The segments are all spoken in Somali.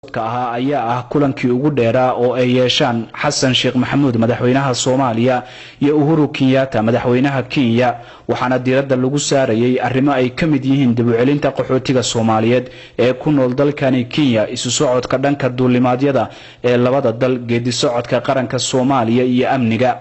Ka ahaa ayaa ah kulankii ugu dheeraa oo ay yeeshaan Xasan Sheekh Maxamuud, madaxweynaha Soomaaliya, iyo Uhuru Kenyatta, madaxweynaha Kenya, waxaana diiradda lagu saarayay arrimo ay ka mid yihiin dib u celinta qaxootiga Soomaaliyeed ee ku nool dalkani Kenya, isu socodka dhanka duulimaadyada ee labada dal, geedi socodka qaranka Soomaaliya iyo amniga.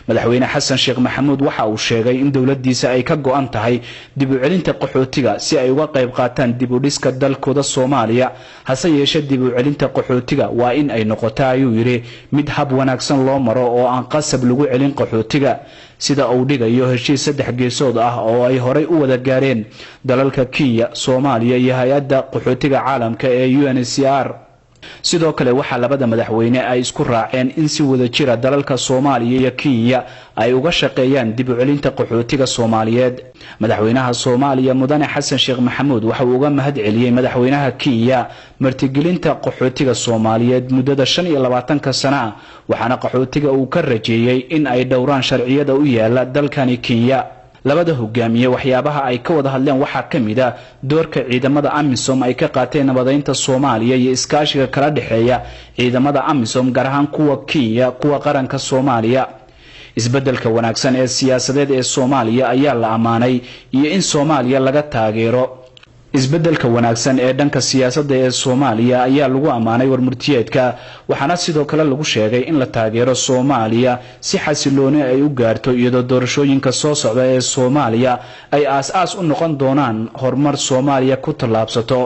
Madaxweyne Xasan Sheekh Maxamuud waxa uu sheegay in dowladiisa ay ka go-an tahay dib u celinta qaxootiga si ay uga qayb qaataan dib u dhiska dalkooda Soomaaliya. Hase yeeshee, dib u celinta qaxootiga waa in ay noqota, ayuu yidhi, mid hab wanaagsan loo maro oo aan qasab lagu celin qaxootiga, sida uu dhigayo heshiis saddex geesood ah oo ay horay u wada gaareen dalalka Kenya, Soomaaliya iyo hay-adda qaxootiga caalamka ee UNCR. Sidoo kale waxaa labada madaxweyne ay isku raaceen in si wada jira dalalka Soomaaliya iyo Kenya ay uga shaqeeyaan dib u celinta qaxootiga Soomaaliyeed. Madaxweynaha Soomaaliya, Mudane Xasan Sheekh Maxamuud, waxa uu uga mahad celiyey madaxweynaha Kenya martigelinta qaxootiga Soomaaliyeed muddada 25-ka sana ah, waxaana qaxootiga uu ka rajeeyey in ay dhowraan sharciyada u yaala dalkani Kenya. Labada hogaamiye waxyaabaha ay ka wada hadleen waxaa ka mid a doorka ciidamada AMISOM ay ka qaateen nabadeynta Soomaaliya iyo iskaashiga kala dhexeeya ciidamada AMISOM, gaar ahaan kuwa Kenya, kuwa qaranka Soomaaliya. Isbeddelka wanaagsan ee siyaasadeed ee Soomaaliya ayaa la ammaanay iyo in Soomaaliya laga taageero. Isbeddelka wanaagsan ee dhanka siyaasadda ee Soomaaliya ayaa lagu ammaanay warmurtiyeedka, waxaana sidoo kale lagu sheegay in la taageero Soomaaliya si xasilooni ay u gaarto, iyadoo doorashooyinka soo socda ee Soomaaliya ay aas-aas u noqon doonaan horumar Soomaaliya ku tallaabsato.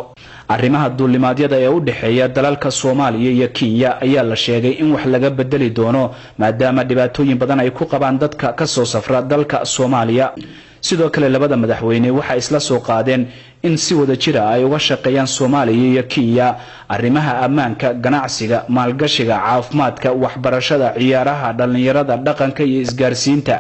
Arrimaha duulimaadyada ee u dhexeeya dalalka Soomaaliya iyo Kenya ayaa la sheegay in wax laga bedeli doono, maadaama dhibaatooyin badan ay ku qabaan dadka kasoo safra dalka Soomaaliya. Sidoo kale labada madaxweyne waxay isla soo qaadeen in si wada jira ay uga shaqeeyaan Soomaaliya iyo Kenya arrimaha ammaanka, ganacsiga, maalgashiga, caafimaadka, waxbarashada, ciyaaraha, dhallinyarada, dhaqanka iyo isgaarsiinta.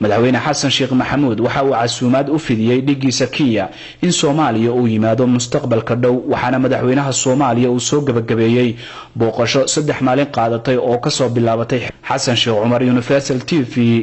Madaxweyne Xasan Sheekh Maxamuud waxa uu casuumaad u fidiyey dhigiisa Kenya in Soomaaliya uu yimaado mustaqbalka dhow, waxaana madaxweynaha Soomaaliya uu soo gebagabeeyey booqasho 3 maalin qaadatay oo kasoo bilaabatay. Xasan Sheekh Cumar, Universal TV.